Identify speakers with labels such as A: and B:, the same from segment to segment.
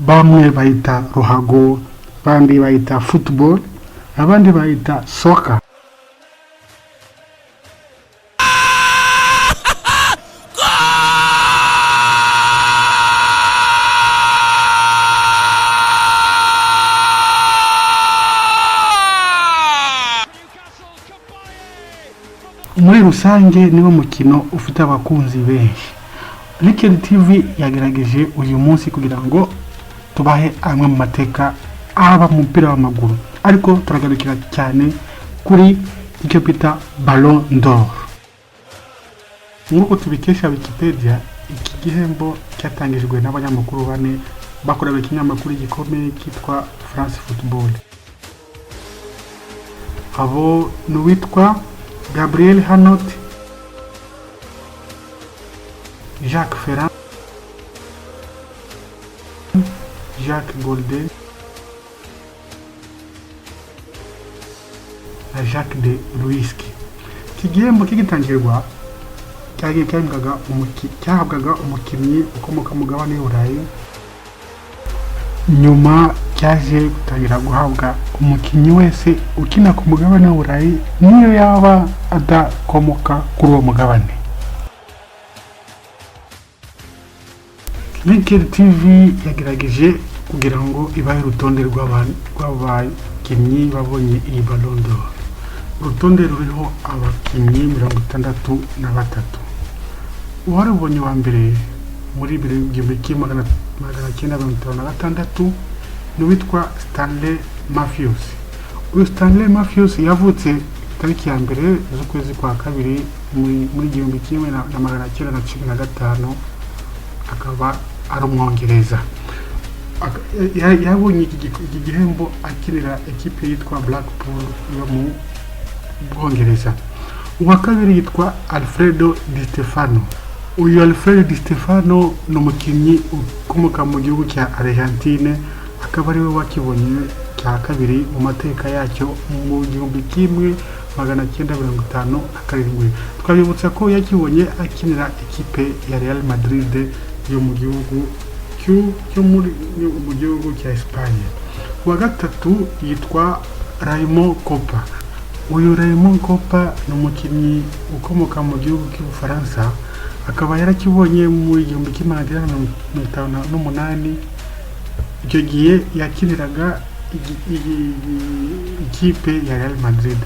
A: Bamwe bayita ruhago, abandi bayita football, abandi bayita soccer. Muri rusange niwo mukino ufite abakunzi benshi. Liquid TV yagerageje uyu munsi kugira ngo tubahe amwe mu mateka aba mu mupira w'amaguru, ariko turagarukira cyane kuri icyo bita Ballon d'Or. Nk'uko tubikesha Wikipedia, iki gihembo cyatangijwe n'abanyamakuru bane bakoraga ikinyamakuru gikomeye cyitwa France Football. Abo ni uwitwa Gabriel Hanot, Jacques Ferrand, Jacques Golden na Jacques de Ruiski. Iki gihembo kigitangirwa cyagiye cyahabwaga umukinnyi ukomoka mu mugabane w'Uburayi. Nyuma cyaje gutangira guhabwa umukinnyi wese ukina ku mugabane w'Uburayi, niyo yaba adakomoka kuri uwo mugabane. Linked TV yagerageje kugira ngo ibahe urutonde rw'abakinnyi babonye iyi Ballon d'Or, urutonde ruriho abakinnyi 63. Uwarubonye wa mbere muri 1956 ni uwitwa Stanley Matthews. Uyu Stanley Matthews yavutse tariki ya 1 z'ukwezi kwa kabiri muri 1915, akaba ari Umwongereza. Yabonye iki gihembo akinira ekipe yitwa Blackpool yo mu Bwongereza. Uwa kabiri yitwa Alfredo Di Stefano. Uyu Alfredo Di Stefano ni umukinnyi ukomoka mu gihugu cya Argentine, akaba ariwe wakibonye cya kabiri mu mateka yacyo mu 1957. Twabibutsa ko yakibonye akinira ekipe ya Real Madrid yo mu gihugu cyo muri mu gihugu cya Espagne. Uwa gatatu yitwa Raymond Kopa. Uyu Raymond Kopa ni umukinnyi ukomoka mu gihugu cy'Ubufaransa, akaba yarakibonye mu 1958. Icyo gihe yakiniraga ikipe ya Real Madrid.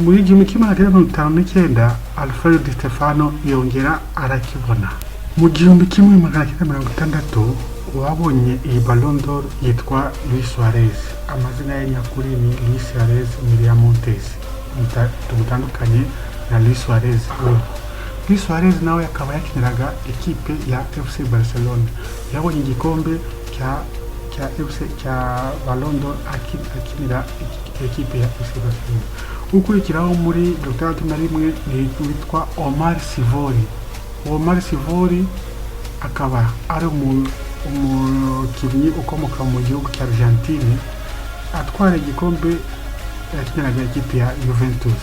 A: Muri 1959 Alfredo Di Stefano yongera arakibona. Mu 1960 uwabonye iyi Ballon d'Or yitwa Luis Suarez. Amazina ye nyakuri ni Luis Suarez Miramontes, tumutandukanye na Luis Suarez. Luis Suarez nawe akaba yakiniraga ekipe ya FC Barcelona. Yabonye igikombe cya FC cya Ballon d'Or akinira ekipe ya FC Barcelona. Ukurikiraho muri 61 ni witwa Omar Sivori. Omar Sivori akaba ari umukinnyi ukomoka mu gihugu cya Argentine, atwara igikombe yakiniraga ikipe ya Juventus.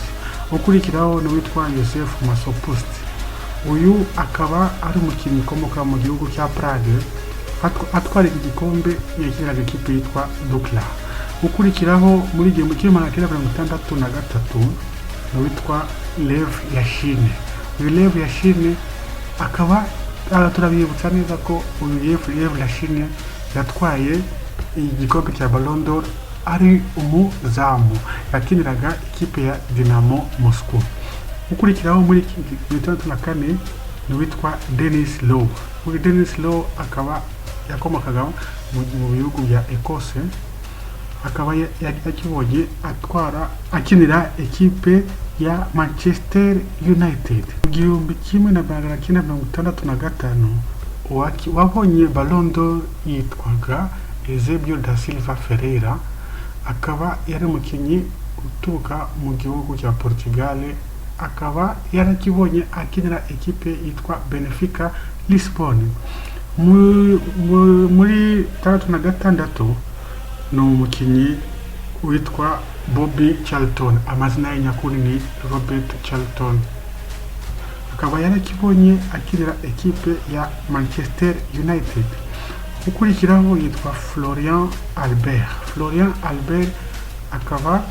A: Ukurikiraho ni uwitwa Josef Masopust. Uyu akaba ari umukinnyi ukomoka mu gihugu cya Prague, atwara iki gikombe yakiniraga ikipe yitwa Dukla. Ukurikiraho muri 1963 ni uwitwa Lev Yashin. Uyu Lev Yashin akaba turabibutsa neza ko uyu Lev Yashin yatwaye igikombe cya Ballon d'Or ari umuzamu, yakiniraga ikipe ya Dinamo Moscow. Ukurikiraho muri 64 ni uwitwa Denis Law. Uyu Denis Law akaba yakomokaga mu bihugu bya Ecosse, akaba yakibonye atwara akinira ekipe ya Manchester United. Mu 1965 wabonye Ballon d'Or yitwaga Eusebio da Silva Ferreira, akaba yari umukinnyi uturuka mu gihugu cya Portugal, akaba yarakibonye akinira ekipe yitwa Benfica Lisbon. Muri 66 ni umukinnyi witwa Bobby Charlton, amazina ye nyakuri ni Robert Charlton, akaba yarakibonye akinira ekipe ya Manchester United. Ukurikiraho yitwa Florian Albert. Florian Albert akaba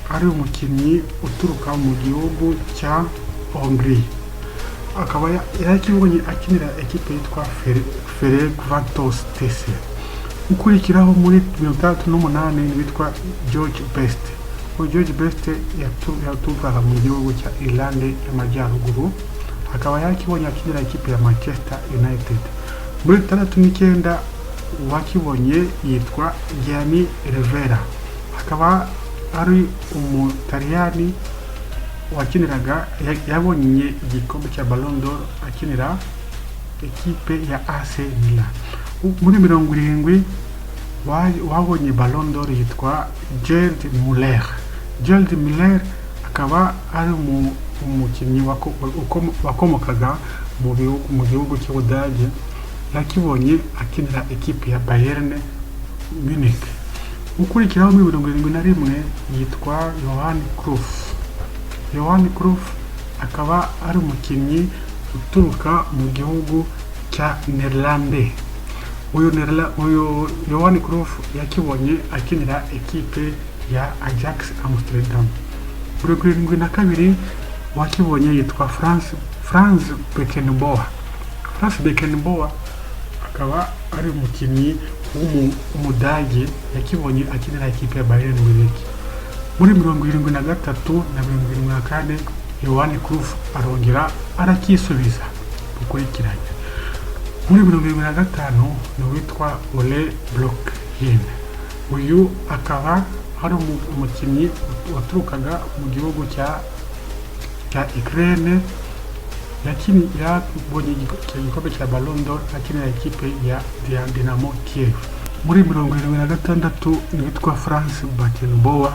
A: ari umukinnyi uturuka mu gihugu cya Hongrie, akaba yarakibonye akinira ekipe yitwa Ferencvaros TC. Ukurikiraho muri 68 witwa George Best. Uyu George Best yaturukaga mu gihugu cya Irlande y'Amajyaruguru, akaba yarakibonye akinira ekipe ya Manchester United. Muri 69 uwakibonye yitwa Gianni Rivera, akaba ari Umutaliyani wakiniraga, yabonye igikombe cya Ballon d'Or akinira ekipe ya AC Milan. Muri 70 wabonye Ballon d'Or yitwa Gerd Müller. Gerd Müller akaba ari umukinnyi wakomokaga mu gihugu cy'Ubudage, yakibonye akinira ekipe ya Bayern Munich. Ukurikiraho muri 71 yitwa Johan Cruyff. Johan Cruyff akaba ari umukinnyi uturuka mu gihugu cya Nerlande. Uyu Johan Cruyff yakibonye akinira ekipe ya Ajax Amsterdam. 72 wakibonye yitwa Franz Beckenbauer. Franz Beckenbauer akaba ari umukinnyi w'Umudage, yakibonye akinira ekipe ya Bayern Munich. Muri 73 na 74 Johan Cruyff arongera arakisubiza gukurikiranya. Muri 75 ni uwitwa Ole Blokhin. Uyu akaba ari umukinnyi waturukaga mu gihugu cya Ukraine, yabonye igikombe cya Ballon d'Or akinira ikipe ya Dinamo Kiev. Muri 76 ni witwa Franz Beckenbauer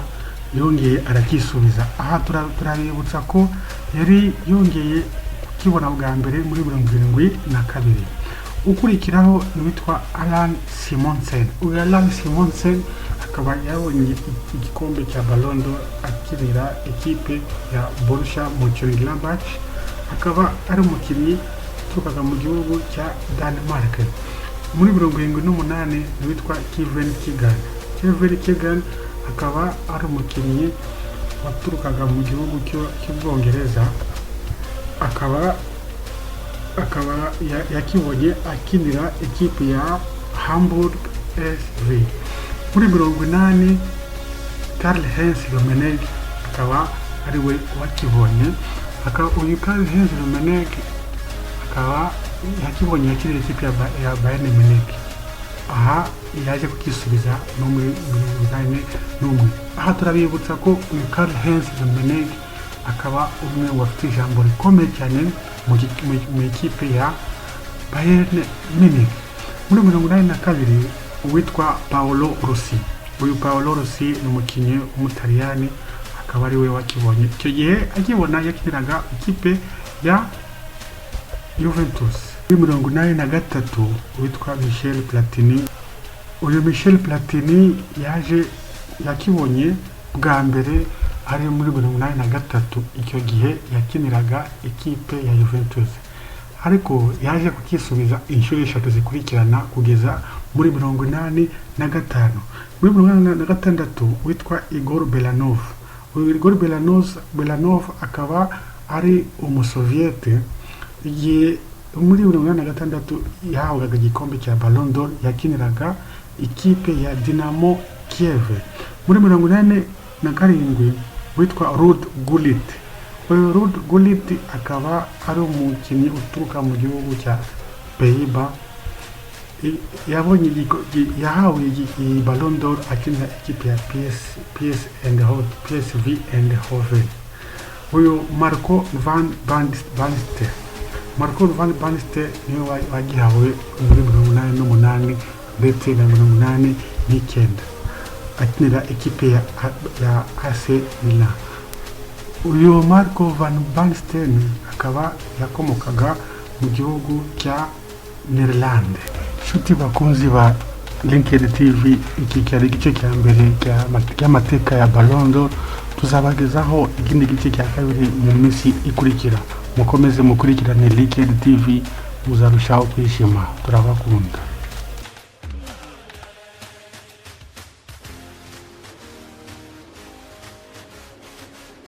A: yongeye arakisubiza. Aha turabibutsa ko yari yongeye kukibona bwa mbere muri 72. Ukurikiraho ni witwa Alan Simonsen. Uyu Alan Simonsen akaba yabonye igikombe cya Ballon d'Or akinira ekipe ya Borussia Mönchengladbach, akaba ari umukinnyi uturukaga mu gihugu cya Denmark. Muri 78 ni witwa Kevin Keegan. Kevin Keegan akaba ari umukinnyi waturukaga mu gihugu cy'Ubwongereza, akaba yakibonye akinira ekipe ya Hamburg SV. Muri 80 Karl Heinz Rummenigge akaba ari we wakibonye. Uyu Karl Heinz Rummenigge akaba yakibonye akinira ikipe ya Bayern Munich. Aha yaje kukisubiza no muri 81. Aha turabibutsa ko uyu Karl Heinz Rummenigge akaba umwe mu bafite ijambo rikomeye cyane mu ikipe ya Bayern Munich. Muri 82 uwitwa Paolo Rossi. Uyu Paolo Rossi ni umukinnyi w'Umutaliyani, akaba ari we wakibonye. Icyo gihe akibona yakiniraga ikipe ya Juventus. Muri 83 witwa Michel Platini. Uyu Michel Platini yaje yakibonye bwa mbere ari muri 83. Icyo gihe yakiniraga ikipe ya Juventus, ariko yaje kukisubiza inshuro eshatu zikurikirana kugeza muri 85. Muri 86 witwa Igor Belanov. Uyu Igor Belanov akaba ari Umusoviyete. Igihe muri 86 yahabwaga igikombe cya Ballon d'Or yakiniraga ikipe ya Dinamo Kiev. Muri 87 witwa Ruud Gullit. Uyu Ruud Gullit akaba ari umukinnyi uturuka mu gihugu cya Pays-Bas, yahawe iyi Ballon d'Or akinira ikipe ya PS PSV Eindhoven. Uyu Marco van Basten, Marco van Basten niwe wagihawe muri 88 ndetse na 89 akinira ikipe ya AC Milan. Uyu Marco van Basten akaba yakomokaga mu gihugu cya Netherland. Inshuti bakunzi ba Linked TV, iki cyari igice cya mbere cy'amateka ya Ballon d'Or. Tuzabagezaho ikindi gice cya kabiri mu minsi ikurikira. Mukomeze mukurikirane Linked TV, muzarushaho kwishima. Turabakunda.